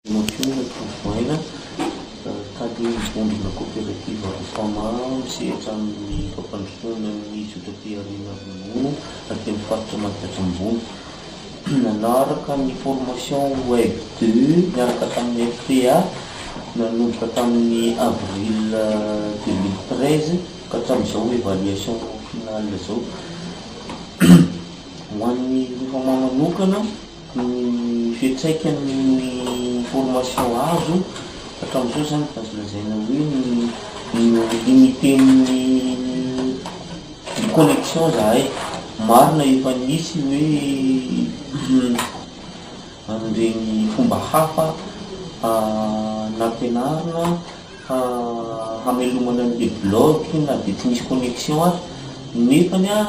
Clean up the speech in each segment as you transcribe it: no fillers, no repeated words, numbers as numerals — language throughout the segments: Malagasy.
Mampionona Tovoaina, tale vondrona koperativa Rofama misehatra amin'ny fampandrosoana ny zotram-pihariana ronono aty amin'ny faritra Matsiatra Ambony. Nanaraka ny formation web deux niaraka tamin'ny FPA nanomboka tamin'ny avril 2013 ka hatramin'izao évaluation finale izao. Ho an'ny Rofama manokana, Ny fiantraikan'ny formation azo hatramin'izao izany dia azo lazaina hoe no-limiter-n'ny connexion zahay. Marina efa nisy hoe an'ireny fomba hafa nampianarina hamelomana an'ilay blog na dia tsy misy connexion aza, nefany an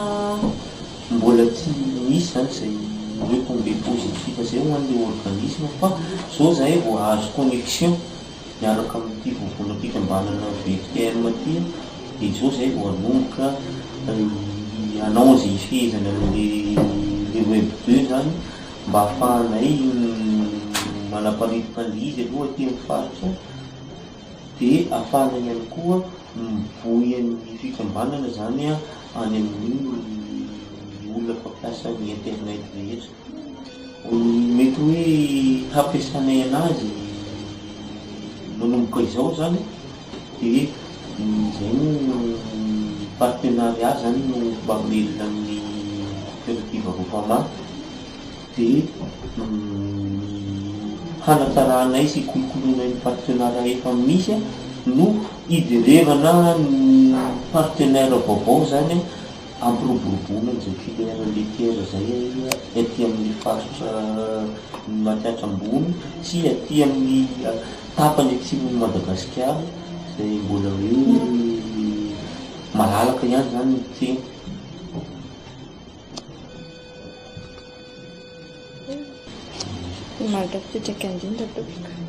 mbola tsy nisy zany izay retombée positif zay ho an'ilay organisme fa zao zahay vao ahazo connexion miaraka amin'ity vovonam-pikambanana VTM ity an, dia izao zahay vao hanomboka hanao an'izay hifehezana an'ilay ilay web deux zany mba ahafahanay manaparitaka an'ilay izy aloha aty amin'ny faritra. Dia ahafahana ihany koa mivoy an'ny fikambanana izany any amin'ny olona mpampiasa ny internet rehetra. Mety hoe hampiasanay anazy manomboka izao izany dia izay no partenariat izany no mamelona ny coopérative Rofama. Dia ny hanatsaranay sy hikolokoloanay ny partenariat efa misy no hijerevana ny partenaire vaovao izany hampiroboroboana an'izay filière laitière izay aty amin'ny faritra Matsiatra Ambony sy aty amin'ny tapany atsimon'i Madagasikara izay mbola hoe malalaka ihany izany ny tsena. Mankasitraka indrindra tompoko.